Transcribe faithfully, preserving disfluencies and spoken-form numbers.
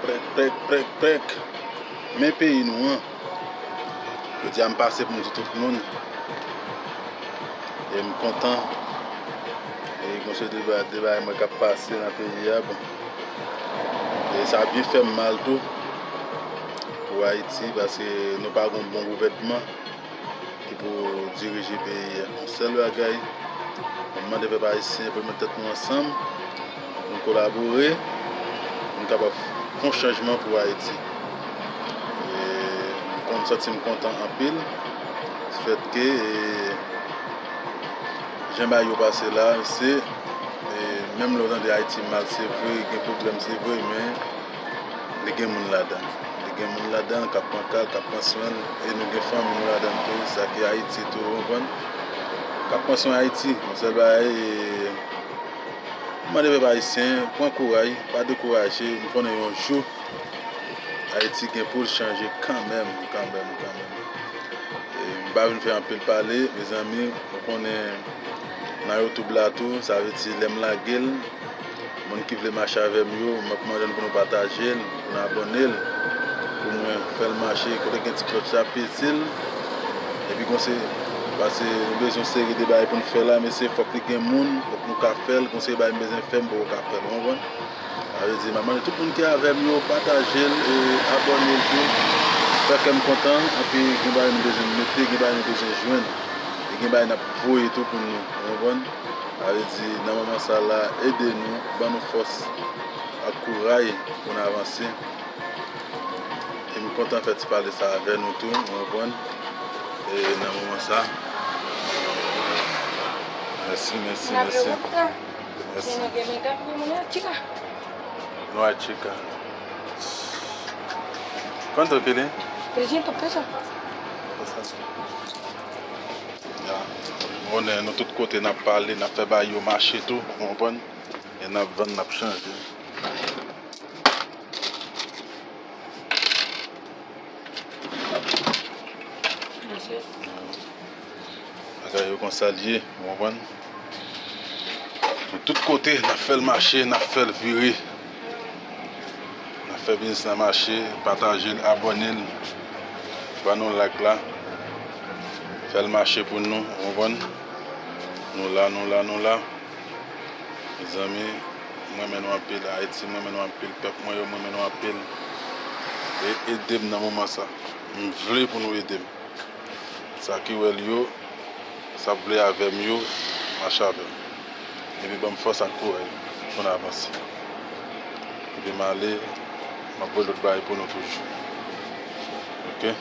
Prèk, prèk, prèk, prèk. Men peyi nou an. Jodi a m pase pou m di tout moun. E m kontan. E konsa de ba- de bagay mwen k ap pase nan peyi a, bon. E sa byen fè m mal tou pou Ayiti, paske nou pa gon bon gouvènman ki pou dirije peyi a. Yon sèl bagay, mwen mande pèp ayisyen pou nou met tèt nou ansanm, pou nou kolabore, pou nou kapab fè yon chanjman pou Ayiti. E, m konn santi m kontan anpil, du fait que, e, jan bagay yo pase la, se, e, menm lè w tande Ayiti mal, se vre, gen pwoblèm, se vre, men li gen moun ladan. Li gen moun ladan k ap pran ka l, k ap pran swen l, e nou gen fanmi nou ladan tou, sa ki Ayiti tou, ou konprann? K ap pran swen Ayiti, yon sèl bagay, e, m mande pèp ayisyen, pran kouray, pa dekouraje, m konnen yon jou, Ayiti gen pou l chanje kanmenm, kanmenm, kanmenm. E, m pa vin fè anpil pale, mezanmi, ou konnen nan YouTube la tou, sa vle di lè m lage l, moun ki vle mache avè m yo, m ap mande nou pou nou pataje l, pou nou abòne l, pou mwen fè l mache, kote gen ti klòch la, peze l, epi gon se, paske nou bezwen seri de bagay pou nou fè la, mesye, fòk li gen moun, fòk nou ka fè l, gon seri bagay m bezwen fè, m poko ka fè l, ou konprann? Sa vle di, m ap mande tout moun ki avè m yo, pataje l e abòne l tou. Fè kè m kontan, anpi gen bagay nou bezwen mete, gen bagay nou bezwen jwenn. E gen bagay n ap voye tou pou nou, ou konprann? Sa vle di, nan moman sa la, ede nou, ban nou fòs ak kouray pou n avanse. E m kontan fè ti pale sa avè nou tou, ou konprann? E nan moman sa. Mèsi, mèsi, mèsi. Mèsi. Mwen gen medam, men mwen nan Tika. Nou a Tika. Quanto que ele? Trezentos pesos. Ya. Konnen nou tout kote n ap pale, n ap fè bagay yo mache tou, ou konprann? E n ap vann, n ap chanje. Bagay yo konsa l ye, ou konprann? Nou tout kote, n ap fè l mache, n ap fè l vire. N ap fè biznis la mache, pataje l, abòne l. Ban nou like la. Fè l mache pou nou, ou konprann? Nou la, nou la, nou la. Mezanmi, mwen renmen nou anpil. Ayiti, mwen renmen nou anpil. Pèp mwen yo, mwen renmen nou anpil. E ede m nan moman sa. M vle pou nou ede m. Sa ki wè l yo, sa k vle avè m yo, mache avè m. Epi ban m fòs ak kouraj pou n avanse. Epi m ale, m ap voye lòt bagay pou nou toujou. Oke?